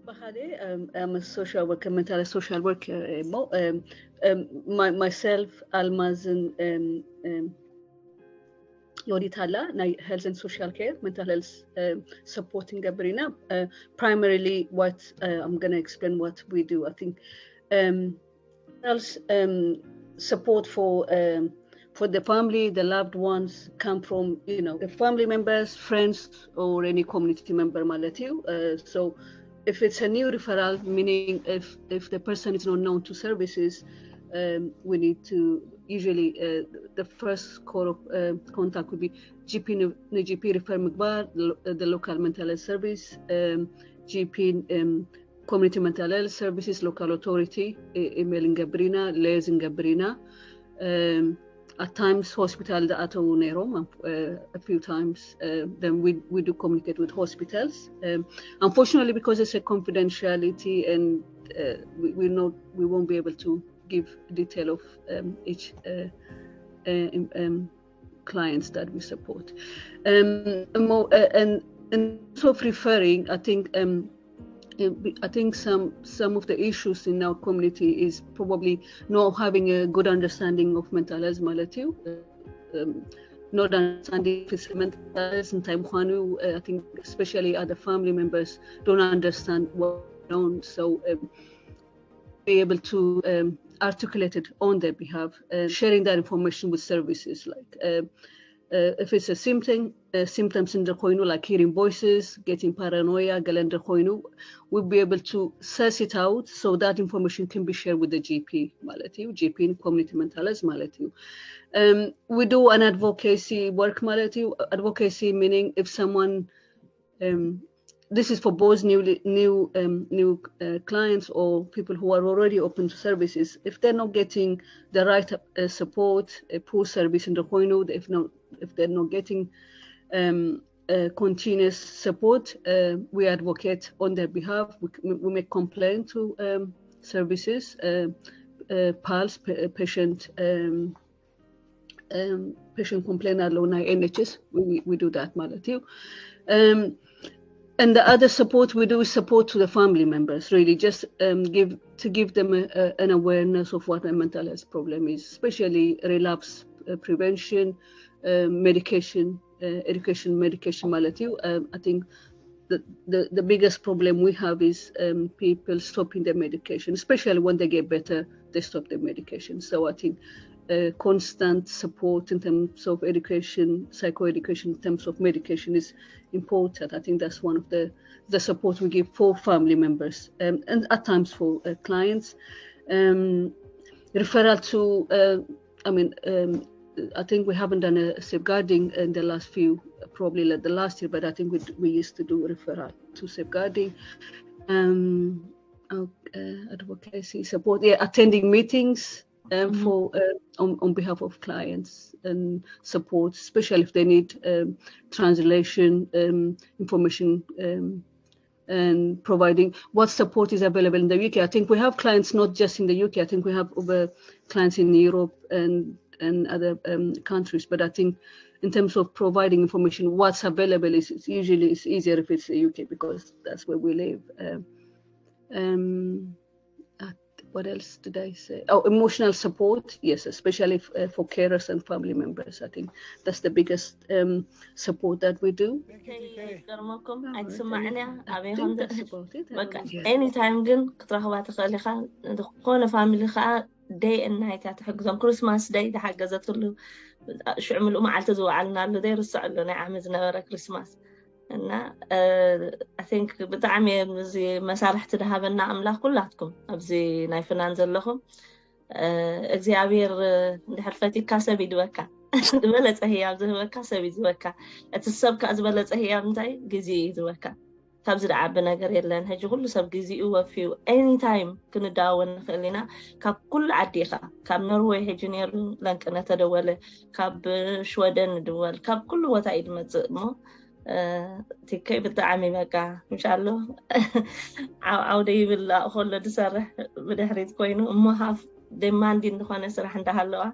ብኻልእ um, I'm a social worker, mental health social worker እሞ um, um, my, myself ኣልማዝን um, um, ዮዲት ኣላ ናይ health and social care mental health um, support ንገብር ኢና uh, primarily what uh, I'm gonna explain what we do I think um, else um, support for um, for the family, the loved ones come from you know the family members, friends, or any community member ማለት እዩ. Uh, so if it's a new referral, meaning if if the person is not known to services, um, we need to usually uh, the first call of uh, contact would be G P ን- ን G P refer ምግባር the local mental health service um, G P um, community mental health services local authority ኢሜል ንገብር ኢና፣ liaise ንገብር ኢና። Um, at times hospital ዝኣተዉ ነይሮም uh, a few times uh, then we, we do communicate with hospitals um, unfortunately because it's a confidentiality and uh, we, we, not, we won't be able to give detail of um, each uh, uh, um, clients that we support um, and, and, and so referring I think um, I think some some of the issues in our community is probably not having a good understanding of mental health ማለት እዩ um, not understanding if it's mental health እንታይ ምዃኑ uh, I think especially other family members don't understand what on so um, be able to um, articulate it on their behalf uh, sharing that information with services like uh, uh, if it's a symptom uh, symptoms እንድኾይኑ like hearing voices getting paranoia ገለ እንድኾይኑ we'll be able to suss it out so that information can be shared with the G P ማለት እዩ G P community mental health ማለት እዩ um, we do an advocacy work ማለት እዩ advocacy meaning if someone um, this is for both newly new um, new uh, clients or people who are already open to services if they're not getting the right uh, support a poor service እንድኾይኑ if not if they're not getting um, uh, continuous support uh, we advocate on their behalf we, we make complaint to um, services uh, uh, pals pa- patient um, um, patient complain ኣለዉ ናይ N H S we, we do that ማለት እዩ um, and the other support we do is support to the family members really just um, give to give them a, a, an awareness of what a mental health problem is especially relapse uh, prevention uh, medication uh, education medication ማለት እዩ um, I think the, the, the biggest problem we have is um, people stopping their medication, especially when they get better, they stop their medication. So I think uh, constant support in terms of education, psychoeducation, in terms of medication is important. I think that's one of the, the support we give for family members um, and at times for uh, clients. Um, referral to, uh, I mean, um, I think we haven't done a safeguarding in the last few, probably like the last year, but I think we, we used to do referral to safeguarding, um, uh, advocacy support, yeah, attending meetings um, mm-hmm. for uh, on, on behalf of clients and support, especially if they need um, translation um, information um, and providing what support is available in the U K. I think we have clients not just in the U K. I think we have other clients in Europe and and other um, countries. But I think in terms of providing information, what's available is it's usually it's easier if it's the U K because that's where we live. Um, um, uh, what else did I say? Oh, emotional support, yes, especially f- uh, for carers and family members. I think that's the biggest um, support that we do. ገርመኩም ኣይትስማዕን እያ ኣበይ ከም በቃ any time ግን ክትረኽባ ትኽእል ኢኻ ዝኾነ family ከዓ day and night እያ ትሕግዞም Christmas day ዝሓገዘትሉ ሽዑ ምሉእ መዓልቲ ዝወዓልናሉ day ርስዐሉ ናይ ዓመት ዝነበረ Christmas እና I think ብጣዕሚ እዚ መሳርሕቲ ዝሃበና ኣምላኽ ኩላትኩም ኣብዚ ናይ ፍናን ዘለኹም እግዚኣብሔር እንድሕር ፈቲካ ሰብ ይድበካ ዝበለፀ ህያብ ዝህበካ ሰብ እዩ ዝበካ እቲ ሰብ ከዓ ዝበለፀ ህያብ እንታይ ግዜ እዩ ዝበካ ካብዚ ዝዓቢ ነገር የለን ሕጂ ኩሉ ሰብ ግዜኡ ወፊዩ any time ክንደዋወል ንኽእል ኢና ካብ ኩሉ ዓዲ ኢኻ ካብ ኖርወይ ሕጂ ነይሩ ለንቅነ ተደወለ ካብ ሽወደን ንድወል ካብ ኩሉ ቦታ እዩ ዝመፅእ እሞ ቲከይ ብጣዕሚ በቃ ምሻሎ ዓውዓው ደይብል ኣብኡ ከሎ ዝሰርሕ ብድሕሪት ኮይኑ እሞ half demanding ዝኾነ ስራሕ እንዳሃለዋ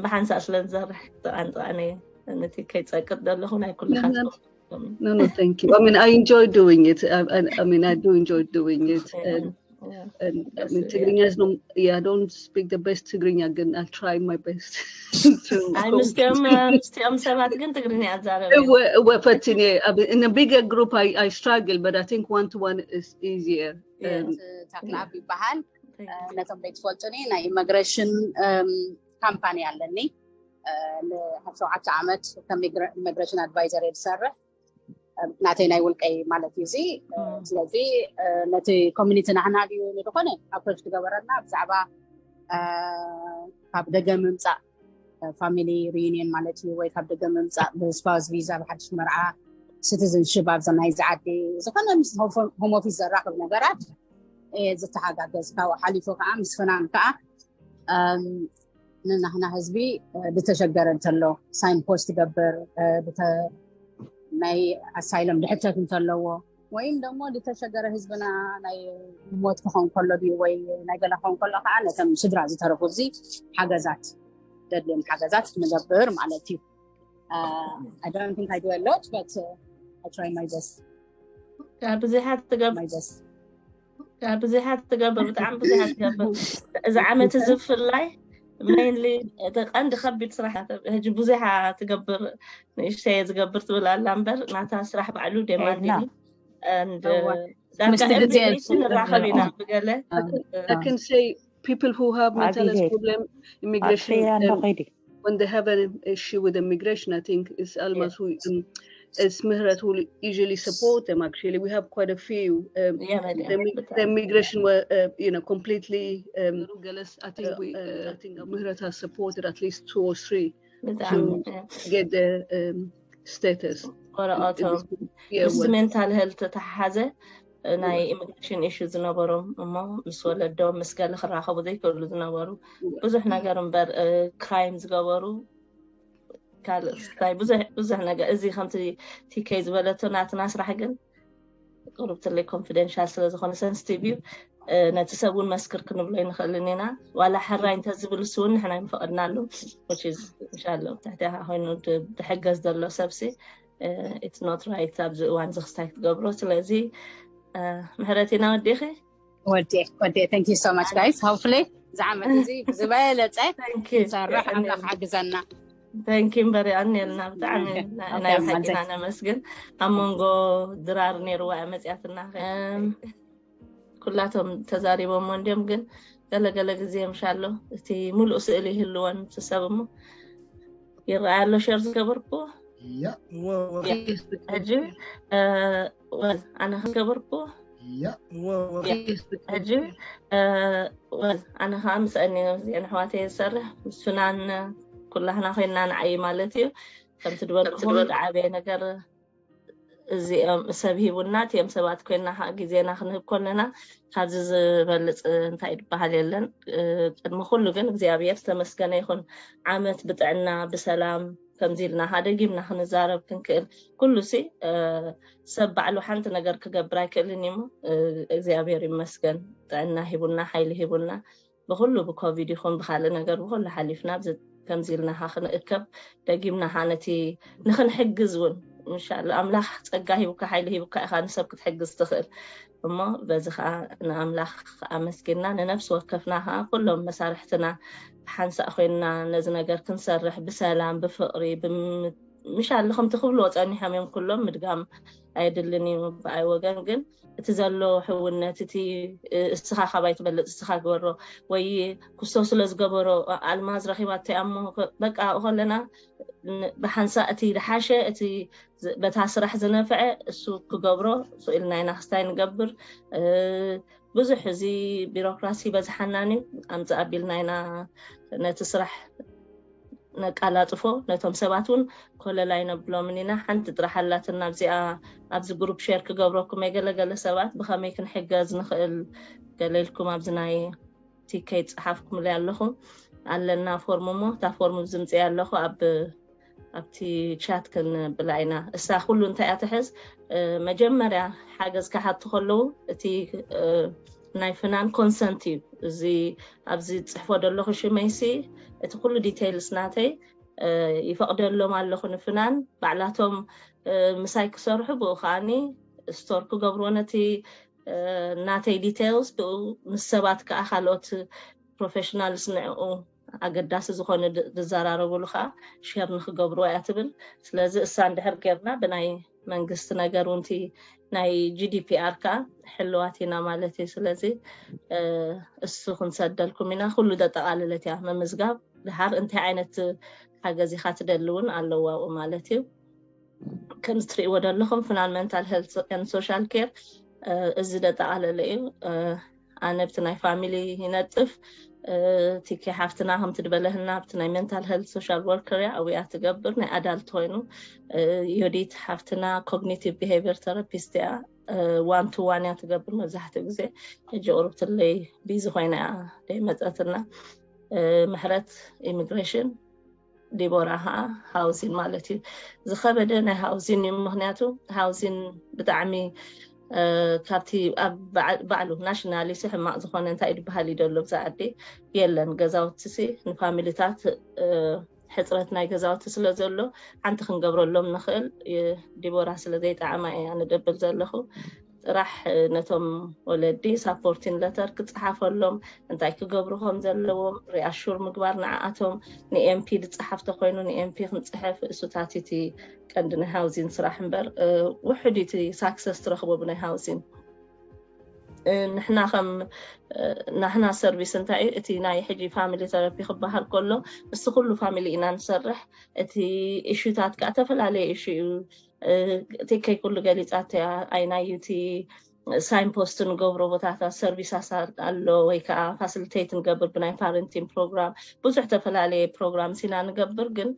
ብሓንሳእ ስለ ዝሰርሕ ጥቓን ጥቓን እየ ነቲ ከይፀቅጥ ዘለኹ ናይ ኩልኻትኩም No, no, thank you. I mean, I enjoy doing it. I, I, I mean, I do enjoy doing it. Yeah, And, yeah. and I That's mean, it, yeah. Tigrinya is no, yeah, I don't speak the best Tigrinya. Again, I'll try my best to ኣይ ምስቲኦም ምስቲኦም ሰባት ግን ትግርኛ ኣዛረብ እዮም። እወ- እወ ፈትኔ ኣብ- in a bigger group I, I struggle, but I think one to one is easier. Yeah. Um, ታክለኣብ ይበሃል። Thank you. ነቶም ዘይትፈልጡኒ ናይ ኢሚግሬሽን ካምፓኒ ኣለኒ። እ፣ ንሸውዓተ ዓመት ከም ኢሚግሬሽን ኣድቫይዘር እየ ዝሰርሕ። እ፣ ናተይ ናይ ውልቀይ ማለት እዩ እዚ። እ፣ Mm. ስለዚ እ፣ ነቲ ኮሚኒቲ ናህና ድዩ ንዝኾነ ኣፕሮች ትገበረና ብዛዕባ እ፣ ካብ ደገ ምምፃእ ፋሚሊ ሪዩኒየን ማለት እዩ፣ ወይ ካብ ደገ ምምፃእ ብስፓውስ ቪዛ ብሓድሽ መርዓ ሲቲዝንሽፕ ኣብዛ ናይዚ ዓዲ ዝኾነ ምስ ሆም ኦፊስ ዘራኽብ ነገራት እየ ዝተሓጋገዝ። ካብኡ ሓሊፉ ከዓ ምስ ፍናን ከዓ እም፣ ንናህና ህዝቢ እ፣ ዝተሸገረ እንተሎ ሳይን ፖስት ትገብር እ፣ ብተ- ናይ ኣሳይለም ድሕተት እንተለዎ ወይም ደግሞ ዝተሸገረ ህዝብና ናይ ሞት ክኸውን ከሎ ድዩ ወይ ናይ ገለ ክኸውን ከሎ ከዓ ነቶም ስድራ ዝተረፉ እዚ ሓገዛት ደድልዮም ሓገዛት ንገብር ማለት እዩ። Uh, I don't think I do a lot, but uh, I try my best. ብዙሓት ትገብር My best. ብዙሓት ትገብር ብጣዕሚ ብዙሓት ትገብር። እዚ ዓመት እዚ ብፍላይ ሜይንሊ እቲ ቀንዲ ከቢድ ስራሕ ሕጂ ብዙሓ ትገብር ንእሽተየ ዝገብር ትብል ኣላ እምበር ናታ ስራሕ ባዕሉ ደማንድ ኤልና። እዩ። And እዋ። ዳርጋ ምስቲ ግዜ every week ንራኸብ ኢና ብገለ I can say people who have mental health ኣቢሄ problem, immigration, ኣጥፍያ um, እንዶ ኸይዲ when they have an issue with immigration, I think it's Almas who um, it's Mehret who usually support them. Actually, we have quite a few. Um, the, mi- the immigration were, uh, you know, completely. Um, I think we, uh, I think Mehret has supported at least two or three to get the um, status. ወረቐቶም Yeah, ምስ well, ሜንታል ሄልት ተተሓዘ ናይ ኢሚግሬሽን ኢሹ ዝነበሮም እሞ ምስ ወለዶም ምስ ገለ ክራኸቡ ዘይክእሉ ዝነበሩ ብዙሕ ነገር እምበር ክራይም ዝገበሩ ካልእ ስታይ ብዙሕ ብዙሕ ነገር እዚ ከምቲ ቲከይ ዝበለቶ ናትና ስራሕ ግን ቁርብትለይ ኮንፊደንሻል ስለዝኾነ ሰንስቲቭ እዩ። ነቲ ሰብ እውን መስክር ክንብሎ ይንኽእልን ኢና። ዋላ ሕራይ እንተዝብል እሱ እውን ንሕና ይንፈቐድናሉ። Which is እንሻላ ትሕቲኻ ኮይኑ ዝሕገዝ ዘሎ ሰብሲ it's not right ኣብዚ እዋን ዝኽስታይ ክትገብሮ። ስለዚ ምሕረት ኢና ወዲኺ ወዴ ወዴ thank you so much guys. Hopefully ዝዓመት እዚ ዝበለፀ Thank you። ሰርሕ ኣምላኽ ሓግዘና። Thank you እምበር የቐንየልና ብጣዕሚ ናይ ናይ Okay, ሓቂና ማዘር። ነመስግን። ኣብ መንጎ ድራር ነይርዋ እያ መፅያትና። እም፣ ኩላቶም ተዛሪቦሞ እንዲዮም ግን ገለገለ ግዜ ምሻሎ እቲ ሙሉእ ስእሊ ይህልወን እቲ ሰብ እሞ ይረኣይ ኣሎ ሸር ዝገበርኩ ያ ሕጂ እ፣ ወ- ኣነ ዝገበርኩ ያ ሕጂ እ፣ ወ- ኣነ ከዓ ምስ ኣኒ ዜን ኣሕዋተይ ዝሰርሕ ምስ ፍናን ኩላህና ኮይንና ንዓይ ማለት እዩ። ከምቲ ዝበልኩኹም ዝዓበየ ነገር እዚኦም ሰብ ሂቡና እቲኦም ሰባት ኮይንና ከዓ ግዜና ክንህብ ከለና ካብዚ ዝበልፅ እንታይ ዝበሃል የለን። እ፣ ቅድሚ ኩሉ ግን እግዚኣብሔር ዝተመስገነ ይኹን። ዓመት ብጥዕና ብሰላም ከምዚ ኢልና ከዓ ደጊምና ክንዛረብ ክንክእል ኩሉ ሲ እ፣ ሰብ ባዕሉ ሓንቲ ነገር ክገብር ኣይክእልን እዩ እሞ እ፣ እግዚኣብሔር ይመስገን ጥዕና ሂቡና ሓይሊ ሂቡና ብኩሉ ብኮቪድ ይኹን ብካልእ ነገር ብኩሉ ሓሊፍና ኣብዚ ከምዚ ኢልና ከዓ ክንእከብ ደጊምና ከዓ ነቲ ንክንሕግዝ እውን ምሻሎ ኣምላኽ ፀጋ ሂቡካ ሓይሊ ሂቡካ ኢኻ ንሰብ ክትሕግዝ ትኽእል እሞ በዚ ከዓ ንኣምላኽ ኣመስጊንና ንነፍሲ ወከፍና ከዓ ኩሎም መሳርሕትና ሓንሳእ ኮይንና ነዚ ነገር ክንሰርሕ ብሰላም ብፍቕሪ ብም- ምሻሎ ከምቲ ክብልዎ ፀኒሖም እዮም ኩሎም ምድጋም ኣየድልን እዩ ብኣይ ወገን ግን እቲ ዘሎ ሕውነት እቲ እ፣ እስኻ ካባይ ትበልፅ እስኻ ግበሮ ወይ ክስቶ ስለ ዝገበሮ ኣልማዝ ረኺባቶ እያ እሞ በቃ ከለና ን- ብሓንሳእ እቲ ዝሓሸ እቲ ዝ- በታ ስራሕ ዝነፍዐ እሱ ክገብሮ ስኢልና ኢና ክስታይ ንገብር እ፣ ብዙሕ እዚ ቢሮክራሲ በዝሓናን እዩ ኣምፅእ ኣቢልና ኢና ነቲ ስራሕ ነቃላጥፎ ነቶም ሰባት እውን ኮለል ኣይነብሎምን ኢና ሓንቲ ጥራሕ ኣላትና ኣብዚኣ ኣብዚ ግሩፕ ሼር ክገብረኩም እየ ገለገለ ሰባት ብኸመይ ክንሕገዝ ንኽእል ገለ ኢልኩም ኣብዚ ናይ ቲከይ ፀሓፍኩምለይ ኣለኹም ኣለና ፎርም እሞ እታ ፎርም ዝምፅእ ኣለኹ ኣብ ኣብቲ ቻት ክንብላ ኢና እሳ ኩሉ እንታይ እያ ትሕዝ መጀመርያ ሓገዝ ክሓቱ ከለዉ እቲ ናይ ፍናን ኮንሰንት እዩ እዚ ኣብዚ ፅሕፎ ዘለኹ ሽመይሲ እቲ ኩሉ ዲቴይልስ ናተይ ይፈቕደሎም ኣለኹ ንፍናን ባዕላቶም ምሳይ ክሰርሑ፣ ብኡ ከዓኒ ስቶር ክገብርዎ ነቲ ናተይ ዲቴልስ፣ ብኡ ምስ ሰባት ከዓ ካልኦት ፕሮፌሽናልስ ንዕኡ ኣገዳሲ ዝኾነ ዝዘራረብሉ ከዓ ሸር ንክገብርዎ እያ ትብል። ስለዚ እሳ እንድሕር ጌርና ብናይ መንግስቲ ነገር እውን ናይ ጂ ዲ ፒ ኣር ከዓ ሕልዋት ኢና ማለት እዩ። ስለዚ እሱ ክንሰደልኩም ኢና። ኩሉ ዘጠቓለለት እያ ምምዝጋብ። ድሓር እንታይ ዓይነት ሓገዝ ኢኻ ትደሊ እውን ኣለዋ ኣብኡ ማለት እዩ። ከም እትርእይዎ ዘለኹም ፍናን መንታል ሄልት ኤንድ ሶሻል ኬር እዚ ዘጠቓለለ እዩ። ኣነ ብቲ ናይ ፋሚሊ ይነጥፍ። ቲኬ ሓፍትና ከምቲ ዝበለትና ብቲ ናይ ሜንታል ሄልት ሶሻል ወርከር እያ ኣብያ ትገብር፣ ናይ ኣዳልት ኮይኑ። ዮዲት ሓፍትና ኮግኒቲቭ ቢሄቪር ተራፒስት እያ። ዋን ቱ ዋን እያ ትገብር መብዛሕትኡ ግዜ። ሕጂ ቁሩብ ትለይ ቢዚ ኮይና እያ ደይመፀትና። ምሕረት ኢሚግሬሽን፣ ዲቦራ ከዓ ሃውሲን ማለት እዩ። ዝኸበደ ናይ ሃውሲን እዩ። ምክንያቱ ሃውሲን ብጣዕሚ ካብቲ ኣብ ባዕሉ ናሽናሊ ሕማቕ ዝኾነ እንታይ ድበሃል እዩ ደሎ ብዛ ዓዲ የለን። ገዛውቲ ሲ ንፋሚሊታት ሕፅረት ናይ ገዛውቲ ስለ ዘሎ ሓንቲ ክንገብረሎም ንኽእል። ዲቦራ ስለ ዘይጠዓማ እያ ንደብል ዘለኹ። ጥራሕ ነቶም ወለዲ ሳፖርቲን ለተር ክፀሓፈሎም፣ እንታይ ክገብሩ ከም ዘለዎም ሪኣሹር ምግባር ንዓኣቶም፣ ንኤምፒ ዝፀሓፍ ተኮይኑ ንኤምፒ ክንፅሕፍ፣ እሱታት እቲ ቀንዲ ናይ ሃውዚን ስራሕ እምበር ውሕድ እቲ ሳክሰስ ትረኽቦ ብናይ ሃውዚን። ንሕና ከም ናህና ሰርቪስ እንታይ እዩ እቲ ናይ ሕጂ ፋሚሊ ተረፒ ክበሃል ከሎ ምስ ኩሉ ፋሚሊ ኢና ንሰርሕ። እቲ እሹታት ከዓ ተፈላለየ እሹ እዩ። ቲከይ ኩሉ ገሊፃት እያ። ኣይናዩ እቲ ሳይንፖስት ንገብሮ ቦታታት ሰርቪሳት ኣሎ ወይ ከዓ ፋሲሊቴት ንገብር ብናይ ፓረንቲን ፕሮግራም ብዙሕ ተፈላለየ ፕሮግራም ሲና ንገብር። ግን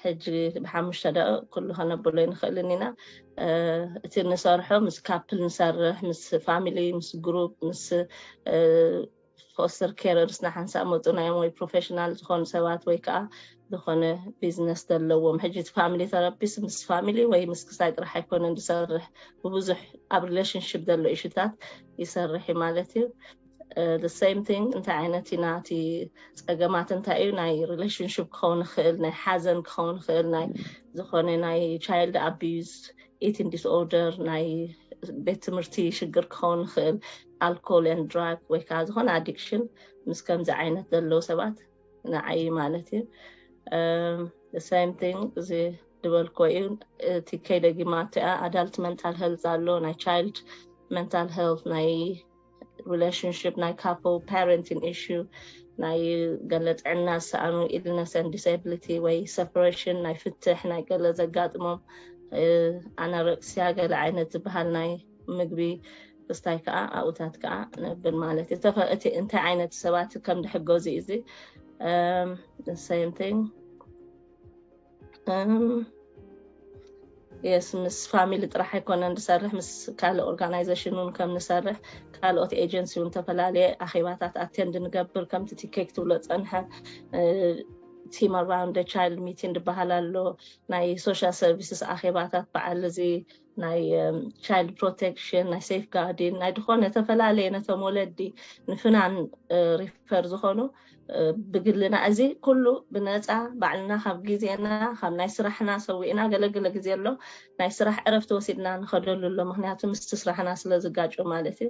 ሕጂ ብሓሙሽተ ደቂቕ ኩሉ ከነብሎ ይንኽእልን ኢና። እቲ ንሰርሖ ምስ ካፕል ንሰርሕ፣ ምስ ፋሚሊ፣ ምስ ግሩፕ፣ ምስ ፎስተር ኬረርስ ንሓንሳእ መፁና እዮም ወይ ፕሮፌሽናል ዝኾኑ ሰባት ወይ ከዓ ዝኾነ ቢዝነስ ዘለዎም። ሕጂ እቲ ፋሚሊ ተራፒስት ምስ ፋሚሊ ወይ ምስ ክሳይ ጥራሕ ኣይኮነን ዝሰርሕ፣ ብብዙሕ ኣብ ሪሌሽንሽፕ ዘሎ ኢሹታት ይሰርሕ እዩ ማለት እዩ። The same thing እንታይ ዓይነት ኢና እቲ ፀገማት እንታይ እዩ? ናይ ሪሌሽንሽፕ ክኸውን ይኽእል፣ ናይ ሓዘን ክኸውን ይኽእል፣ ናይ ዝኾነ ናይ ቻይልድ ኣቢዩዝ፣ ኢቲን ዲስኦርደር፣ ናይ ቤት ትምህርቲ ሽግር ክኸውን ይኽእል፣ ኣልኮል ን ድራግ ወይ ከዓ ዝኾነ ኣዲክሽን ምስ ከምዚ ዓይነት ዘለዉ ሰባት ንዓይ ማለት እዩ። Same thing እዚ ዝበልኮ እዩ። እቲ ከይደጊማ እቲኣ ኣዳልት መንታል ሄልት ኣሎ፣ ናይ ቻይልድ መንታል ሄልት፣ ናይ ሪሌሽንሽፕ፣ ናይ ካፕል ፓረንቲን ኢሹ፣ ናይ ገለ ጥዕና ዝሰኣኑ ኢልነስ ን ዲስብሊቲ ወይ ሰፐሬሽን፣ ናይ ፍትሕ ናይ ገለ ዘጋጥሞም ኣናረክሲያ ገለ ዓይነት ዝበሃል ናይ ምግቢ ስታይ ከዓ ኣብኡታት ከዓ ነብል ማለት እዩ። እቲ እንታይ ዓይነት ሰባት ከም ዝሕገዙ እዩ እዚ። Same thing። የስ ምስ ፋሚሊ ጥራሕ ኣይኮነን ንሰርሕ፣ ምስ ካልእ ኦርጋናይዜሽን እውን ከም ንሰርሕ፣ ካልኦት ኤጀንሲ እውን ዝተፈላለየ ኣኼባታት ኣቴንድ ንገብር። ከምቲ ቲኬክ ትብሎ ፀንሐ ቲም ኣራውንድ ቻይልድ ሚቲንግ ዝበሃል ኣሎ። ናይ ሶሻል ሰርቪስስ ኣኼባታት በዓል እዚ ናይ ቻይልድ ፕሮቴክሽን፣ ናይ ሴፍ ጋርዲን፣ ናይ ዝኾነ ዝተፈላለየ ነቶም ወለዲ ንፍናን ሪፈር ዝኾኑ ብግልና፣ እዚ ኩሉ ብነፃ ባዕልና ካብ ግዜና ካብ ናይ ስራሕና ሰዊእና፣ ገለገለ ግዜ ኣሎ ናይ ስራሕ ዕረፍቲ ወሲድና ንኸደሉ ኣሎ። ምክንያቱ ምስቲ ስራሕና ስለ ዝጋጩ ማለት እዩ።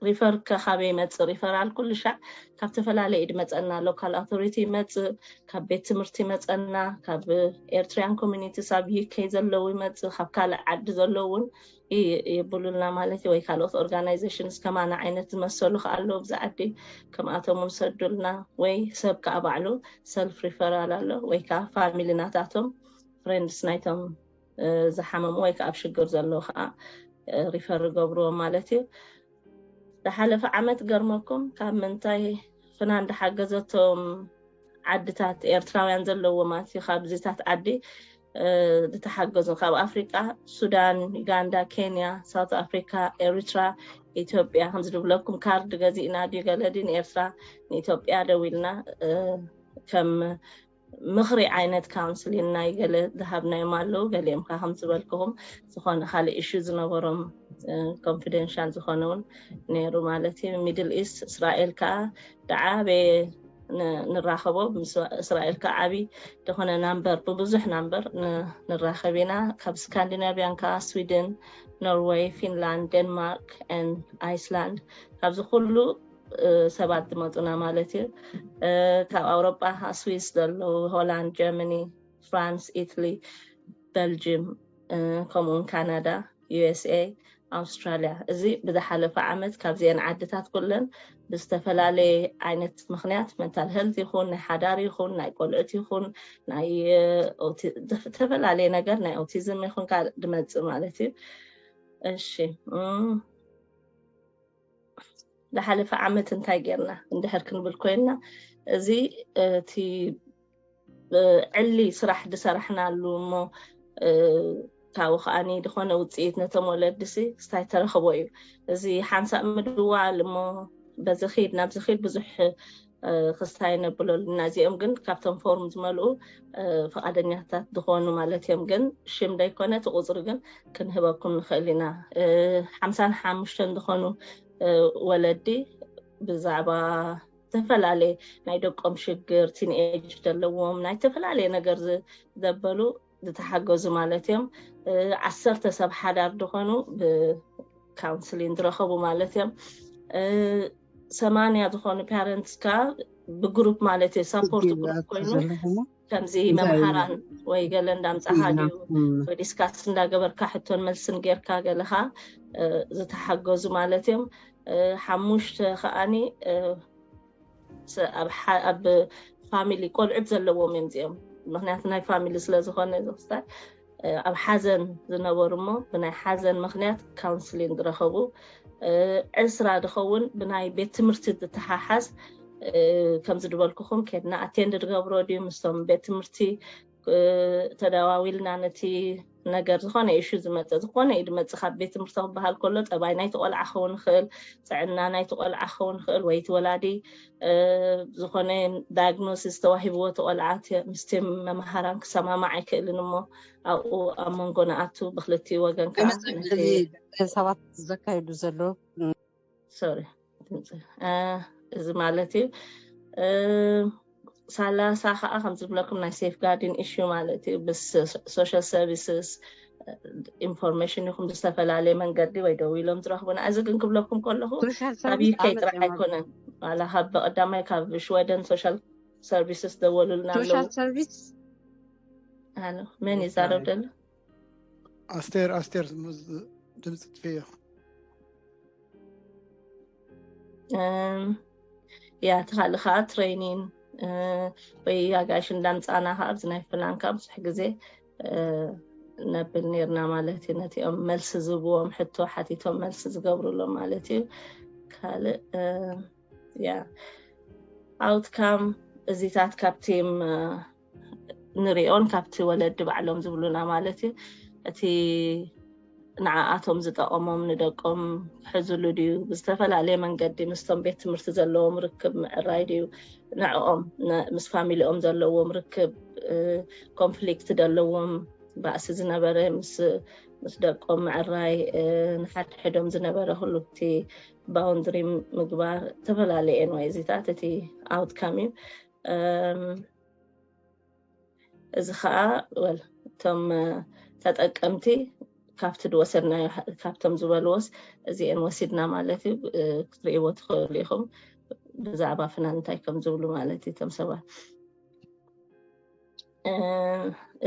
ሪፈር ከ ካበይ ይመፅእ? ሪፈራል ኩሉ ሻዕ ካብ ተፈላለየ እዩ ድመፀና። ሎካል ኣውቶሪቲ ይመፅእ፣ ካብ ቤት ትምህርቲ ይመፀና፣ ካብ ኤርትሪያን ኮሚኒቲስ ኣብ ዩ ኬ ዘለዉ ይመፅእ፣ ካብ ካልእ ዓዲ ዘለዉ እውን ይ- የብሉልና ማለት እዩ። ወይ ካልኦት ኦርጋናይዜሽንስ ከማና ዓይነት ዝመሰሉ ከ ኣለዉ ብዛ ዓዲ፣ ከምኣቶም እውን ሰዱልና። ወይ ሰብ ከዓ ባዕሉ ሰልፍ ሪፈራል ኣሎ፣ ወይ ከዓ ፋሚሊ ናታቶም ፍሬንድስ ናይቶም ዝሓመሙ ወይ ከዓ ኣብ ሽግር ዘለዉ ከዓ ሪፈር ይገብርዎም ማለት እዩ። ዝሓለፈ ዓመት ገርመኩም ካብ ምንታይ ፍናን ዝሓገዘቶም ዓድታት ኤርትራውያን ዘለዎም ማለት እዩ። ካብዚታት ዓዲ ዝተሓገዙ ካብ ኣፍሪቃ ሱዳን፣ ዩጋንዳ፣ ኬንያ፣ ሳውት ኣፍሪካ፣ ኤሪትራ፣ ኢትዮጵያ ከምዚ ዝብለኩም ካርድ ገዚእና ድዩ ገለ ድዩ ንኤርትራ ንኢትዮጵያ ደዊልና ከም ምኽሪ ዓይነት ካውንስሊን ናይ ገለ ዝሃብናዮም ኣለዉ። ገሊኦም ከዓ ከም ዝበልክኹም ዝኾነ ካልእ ኢሹ ዝነበሮም ኮንፊደንሻል ዝኾነ እውን ነይሩ ማለት እዩ። ሚድል ኢስት እስራኤል ከዓ ዝዓበየ ንራኸቦ። ምስ እስራኤል ከዓ ዓብዪ ዝኾነ ናምበር፣ ብብዙሕ ናምበር ንራኸብ ኢና። ካብ ስካንዲናቪያን ከዓ ስዊድን፣ ኖርወይ፣ ፊንላንድ፣ ዴንማርክ፣ ኣይስላንድ፣ ካብዚ ኩሉ ሰባት ዝመፁና ማለት እዩ። ካብ ኣውሮጳ ስዊስ ዘለዉ፣ ሆላንድ፣ ጀርመኒ፣ ፍራንስ፣ ኢትሊ፣ በልጅም፣ ከምኡውን ካናዳ፣ ዩ ኤስ ኤ፣ ኣውስትራሊያ። እዚ ብዝሓለፈ ዓመት ካብዚአን ዓድታት ኩለን ብዝተፈላለየ ዓይነት ምኽንያት፣ መንታል ሄልት ይኹን፣ ናይ ሓዳር ይኹን፣ ናይ ቆልዑት ይኹን፣ ናይ ዝተፈላለየ ነገር፣ ናይ ኦቲዝም ይኹን ካልእ ድመፅእ ማለት እዩ። እሺ፣ ዝሓለፈ ዓመት እንታይ ጌርና እንድሕር ክንብል ኮይንና፣ እዚ እቲ ዕሊ ስራሕ ዝሰራሕናሉ እሞ ካብኡ ከዓኒ ዝኾነ ውፅኢት ነቶም ወለድሲ ክስታይ ተረኽቦ እዩ። እዚ ሓንሳእ ምድዋል እሞ በዚ ኺድ ናብዚ ኺድ ብዙሕ ክስታይ ነብለሉ ኢና። እዚኦም ግን ካብቶም ፎርም ዝመልኡ ፍቓደኛታት ዝኾኑ ማለት እዮም። ግን ሽም ደይኮነ እቲ ቁፅሪ ግን ክንህበኩም ንኽእል ኢና። ሓምሳን ሓሙሽተን ዝኾኑ ወለዲ ብዛዕባ ዝተፈላለየ ናይ ደቆም ሽግር፣ ቲንኤጅ ዘለዎም ናይ ዝተፈላለየ ነገር ዘበሉ ዝተሓገዙ ማለት እዮም። ዓሰርተ ሰብ ሓዳር ዝኾኑ ብካውንስሊን ዝረኸቡ ማለት እዮም። ሰማንያ ዝኾኑ ፓረንትስ ከ ብግሩፕ ማለት እዩ፣ ሳፖርት ግሩፕ ኮይኑ ከምዚ መምሃራን ወይ ገለ እንዳምፃኻ ድዩ ወይ ዲስካስ እንዳገበርካ ሕቶን መልስን ጌርካ ገለኻ ዝተሓገዙ ማለት እዮም። ሓሙሽተ ከዓኒ ኣብ ፋሚሊ ቆልዑት ዘለዎም እዮም እዚኦም። ምክንያቱ ናይ ፋሚሊ ስለዝኾነ ዝክስታይ ኣብ ሓዘን ዝነበሩ እሞ ብናይ ሓዘን ምክንያት ካውንስሊን ዝረኸቡ፣ ዕስራ ዝኸውን ብናይ ቤት ትምህርቲ ዝተሓሓዝ፣ ከምዚ ዝበልኩኹም ኬድና ኣቴንድ ዝገብሮ ድዩ ምስቶም ቤት ትምህርቲ ተደዋዊልና ነቲ ነገር ዝኾነ ኢሹ ዝመፀ ዝኾነ እዩ ዝመፅእ ካብ ቤት ትምህርቲ ክበሃል ከሎ ጠባይ ናይቲ ቆልዓ ክኸውን ይኽእል፣ ጥዕና ናይቲ ቆልዓ ክኸውን ይኽእል ወይ እቲ ወላዲ ዝኾነ ዳያግኖሲስ ተዋሂብዎ እቲ ቆልዓ ምስቲ መምሃራን ክሰማማዕ ኣይክእልን እሞ ኣብኡ ኣብ መንጎ ንኣቱ ብክልቲኡ ወገን ከዓ ሰባት ዘካይዱ ዘሎ ሶሪ እዚ ማለት እዩ። ሰላሳ ከዓ ከም ዝብለኩም ናይ ሴፍ ጋርዲን ኢሹ ማለት እዩ። ብሶሻል ሰርቪስስ ኢንፎርሜሽን ይኹን ብዝተፈላለየ መንገዲ ወይ ደው ኢሎም ዝረኽቡና። እዚ ግን ክብለኩም ከለኹ ካብ ዩኬ ጥራሕ ኣይኮነን። ዋላ ካብ በቀዳማይ ካብ ሽወደን ሶሻል ሰርቪስስ ደወሉልና ኣለዉ። ሰርቪስ ኣሎ መን ይዛረብ ዘሎ? ኣስቴር ኣስቴር ድምፂ ጥፍዮ። ያ ተኻሊ ከዓ ትሬኒን ወይ ኣጋይሽ እንዳምፃና ከዓ ኣብዚ ናይ ፍላንካ ብዙሕ ግዜ ነብል ነርና ማለት እዩ። ነቲኦም መልሲ ዝብዎም ሕቶ ሓቲቶም መልሲ ዝገብሩሎም ማለት እዩ። ካልእ ያ ኣውትካም እዚታት ካብቲ ንሪኦን ካብቲ ወለዲ ባዕሎም ዝብሉና ማለት እዩ። እቲ ንዓኣቶም ዝጠቐሞም ንደቆም ክሕዝሉ ድዩ ብዝተፈላለየ መንገዲ ምስቶም ቤት ትምህርቲ ዘለዎም ርክብ ምዕራይ ድዩ ንዕኦም ምስ ፋሚሊኦም ዘለዎም ርክብ ኮንፍሊክት ዘለዎም ባእሲ ዝነበረ ምስ ምስ ደቆም ምዕራይ ንሓድሕዶም ዝነበረ ኩሉ እቲ ባውንድሪ ምግባር ዝተፈላለየ ኤንዋይዚታት እቲ ኣውትካም እዩ። እዚ ከዓ ወል እቶም ተጠቀምቲ ካብቲ ዝወሰድናዮ ካብቶም ዝበልዎስ እዚአን ወሲድና ማለት እዩ። ክትርእይዎ ትኽእሉ ኢኹም ብዛዕባ ፍናን እንታይ ከም ዝብሉ ማለት እዩ እቶም ሰባት።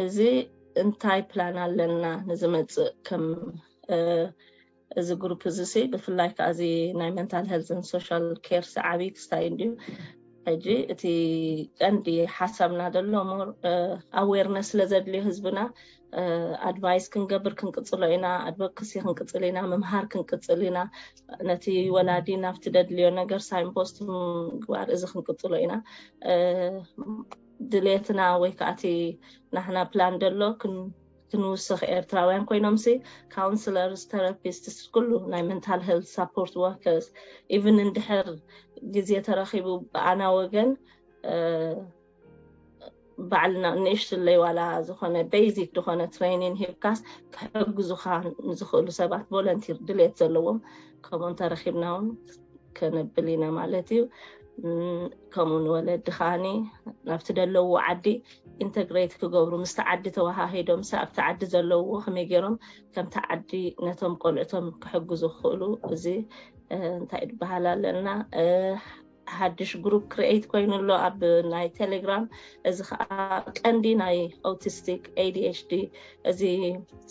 እዚ እንታይ ፕላን ኣለና ንዝመፅእ ከም እዚ ግሩፕ እዚ ሲ ብፍላይ ከዓ እዚ ናይ መንታል ሄልዝን ሶሻል ኬር ሲ ዓብይ ክስታይ እንድዩ። ሕጂ እቲ ቀንዲ ሓሳብና ዘሎ ሞር ኣዌርነስ ስለ ዘድልዮ ህዝብና ኣድቫይስ ክንገብር ክንቅፅሎ ኢና፣ ኣድቮካሲ ክንቅፅል ኢና፣ ምምሃር ክንቅፅል ኢና፣ ነቲ ወላዲ ናብቲ ደድልዮ ነገር ሳይንፖስት ምግባር እዚ ክንቅፅሎ ኢና። ድሌትና ወይ ከዓ እቲ ናሕና ፕላን ደሎ ክንውስኽ ኤርትራውያን ኮይኖም ሲ ካውንስለርስ ተራፒስትስ ኩሉ ናይ መንታል ሄልት ሳፖርት ወርከርስ ኢቭን እንድሕር ግዜ ተረኺቡ ብኣና ወገን ባዕልና ንእሽትለይ ዋላ ዝኾነ ቤዚክ ዝኾነ ትሬኒን ሂብካስ ክሕግዙኻ ንዝኽእሉ ሰባት ቮለንቲር ድሌት ዘለዎም ከምኡ እንተረኺብና እውን ከነብል ኢና ማለት እዩ። ከምኡ ንወለዲ ከዓኒ ናብቲ ደለዎ ዓዲ ኢንተግሬት ክገብሩ ምስቲ ዓዲ ተወሃሂዶም ሳ ኣብቲ ዓዲ ዘለውዎ ከመይ ገይሮም ከምቲ ዓዲ ነቶም ቆልዕቶም ክሕግዙ ክኽእሉ እዚ እንታይ ዝበሃል ኣለና ሓድሽ ግሩፕ ክሪኤት ኮይኑ ኣሎ ኣብ ናይ ቴሌግራም። እዚ ከዓ ቀንዲ ናይ ኦቲስቲክ ኤዲኤችዲ እዚ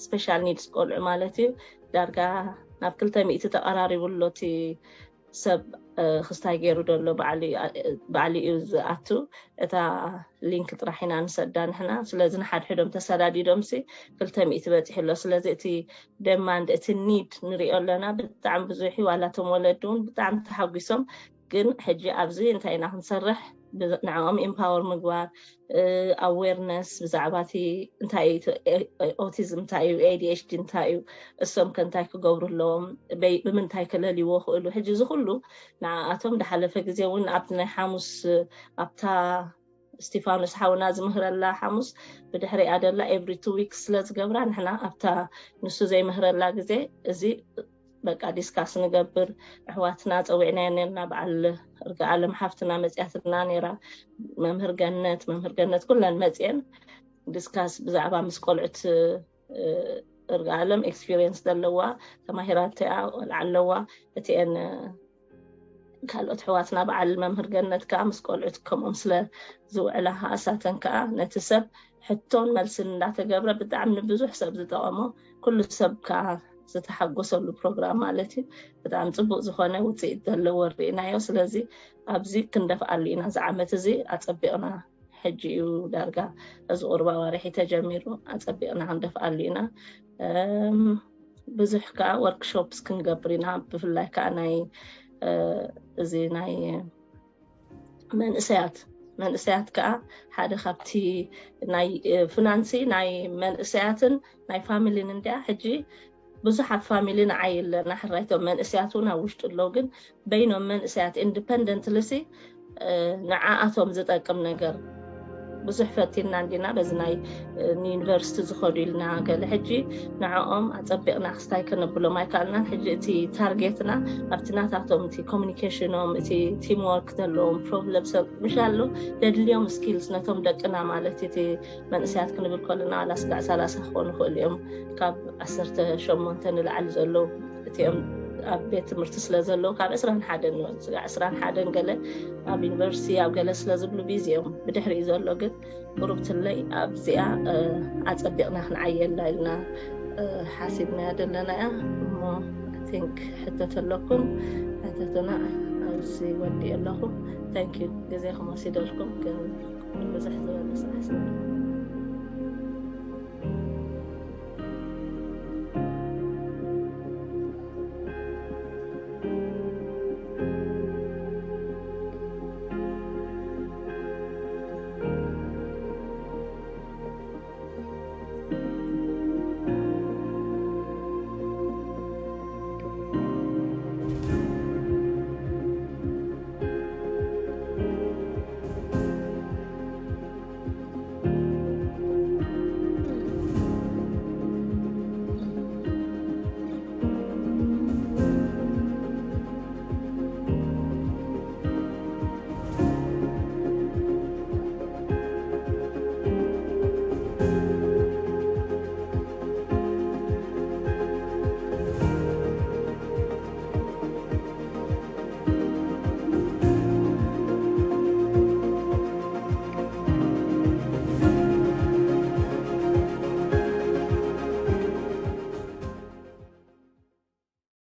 ስፔሻል ኒድስ ቆልዑ ማለት እዩ። ዳርጋ ናብ ክልተ ሚእቲ ተቐራሪቡ ኣሎ እቲ ሰብ ክስታይ ገይሩ ደሎ ባዕሉ እዩ ዝኣቱ። እታ ሊንክ ጥራሕ ኢና ንሰዳ ንሕና። ስለዚ ንሓድሕዶም ተሰዳዲዶም ሲ ክልተ ሚእቲ በፂሑ ኣሎ። ስለዚ እቲ ደማንድ እቲ ኒድ ንሪኦ ኣለና ብጣዕሚ ብዙሕ እዩ። ዋላቶም ወለዲ እውን ብጣዕሚ ተሓጒሶም። ግን ሕጂ ኣብዚ እንታይ ኢና ክንሰርሕ ንዕኦም ኢምፓወር ምግባር ኣዌርነስ ብዛዕባ እቲ እንታይ ኦቲዝም እንታይ እዩ ኤዲኤችዲ እንታይ እዩ እሶም ከ እንታይ ክገብሩ ኣለዎም ብምንታይ ክለልይዎ ክእሉ ሕጂ እዚ ኩሉ ንዓኣቶም ዝሓለፈ ግዜ እውን ኣብቲ ናይ ሓሙስ ኣብታ እስቲፋኖስ ሓውና ዝምህረላ ሓሙስ ብድሕሪኣ ደላ ኤቭሪ ቱ ዊክስ ስለ ዝገብራ ንሕና ኣብታ ንሱ ዘይምህረላ ግዜ እዚ በቃ ዲስካስ ንገብር ኣሕዋትና ፀዊዕናዮ ነርና በዓል እርግኣለም ሓፍትና መፅያትና ነራ መምህር ገነት መምህር ገነት ኩለን መፅየን ዲስካስ ብዛዕባ ምስ ቆልዑት እርግኣለም ኤክስፒሪየንስ ዘለዋ ተማሂራተያ ቆልዓ ኣለዋ እቲአን ካልኦት ኣሕዋትና በዓል መምህር ገነት ከዓ ምስ ቆልዑት ከምኦም ስለ ዝውዕላ እሳተን ከዓ ነቲ ሰብ ሕቶን መልስን እንዳተገብረ ብጣዕሚ ንብዙሕ ሰብ ዝጠቐሞ ኩሉ ሰብ ከዓ ዝተሓጎሰሉ ፕሮግራም ማለት እዩ። ብጣዕሚ ፅቡቅ ዝኾነ ውፅኢት ዘለዎ ርኢናዮ። ስለዚ ኣብዚ ክንደፍኣሉ ኢና። እዚ ዓመት እዚ ኣፀቢቕና ሕጂ እዩ ዳርጋ እዚ ቁርባ ዋርሒ ተጀሚሩ ኣፀቢቕና ክንደፍኣሉ ኢና። ብዙሕ ከዓ ወርክሾፕስ ክንገብር ኢና። ብፍላይ ከዓ ናይ እዚ ናይ መንእሰያት መንእሰያት ከዓ ሓደ ካብቲ ናይ ፍናንሲ ናይ መንእሰያትን ናይ ፋሚሊን እንዲያ ሕጂ ብዙሓት ፋሚሊ ንዓይ ኣለና ሕራይቶም መንእሰያት እውን ኣብ ውሽጡ ኣለዉ ግን በይኖም መንእሰያት ኢንዲፐንደንትሊ ሲ ንዓኣቶም ዝጠቅም ነገር ብዙሕ ፈቲና እንዲና በዚ ናይ ንዩኒቨርሲቲ ዝኸዱ ኢልና ገለ ሕጂ ንዕኦም ኣፀቢቕና ክስታይ ከነብሎም ኣይከኣልናን ሕጂ እቲ ታርጌትና ኣብቲ ናታቶም እቲ ኮሚኒኬሽኖም እቲ ቲም ወርክ ዘለዎም ፕሮብለም ሰብ ምሻሉ ደድልዮም ስኪልስ ነቶም ደቅና ማለት እቲ መንእሰያት ክንብል ከለና ዋላ ስጋዕ ሰላሳ ክኾኑ ይኽእሉ እዮም ካብ ዓሰርተ ሸሞንተ ንላዕሊ ዘለዉ እቲኦም ኣብ ቤት ትምህርቲ ስለ ዘለዉ ካብ ዕስራን ሓደን ንበል ስጋዕ ዕስራን ሓደን ገለ ኣብ ዩኒቨርሲቲ ኣብ ገለ ስለ ዝብሉ ቢዚ እዮም ብድሕሪኡ ዘሎ ግን ቁሩብ ትለይ ኣብዚኣ ኣፀቢቕና ክንዓየላ ኢልና ሓሲብናያ ዘለና እያ እሞ ቲንክ ሕተት ኣለኩም ሕተትና ኣብዚ ወዲእ ኣለኹ ታንኪዩ ግዜኹም ወሲደልኩም ግን ብዙሕ ዝበለ ስራሕ ስለ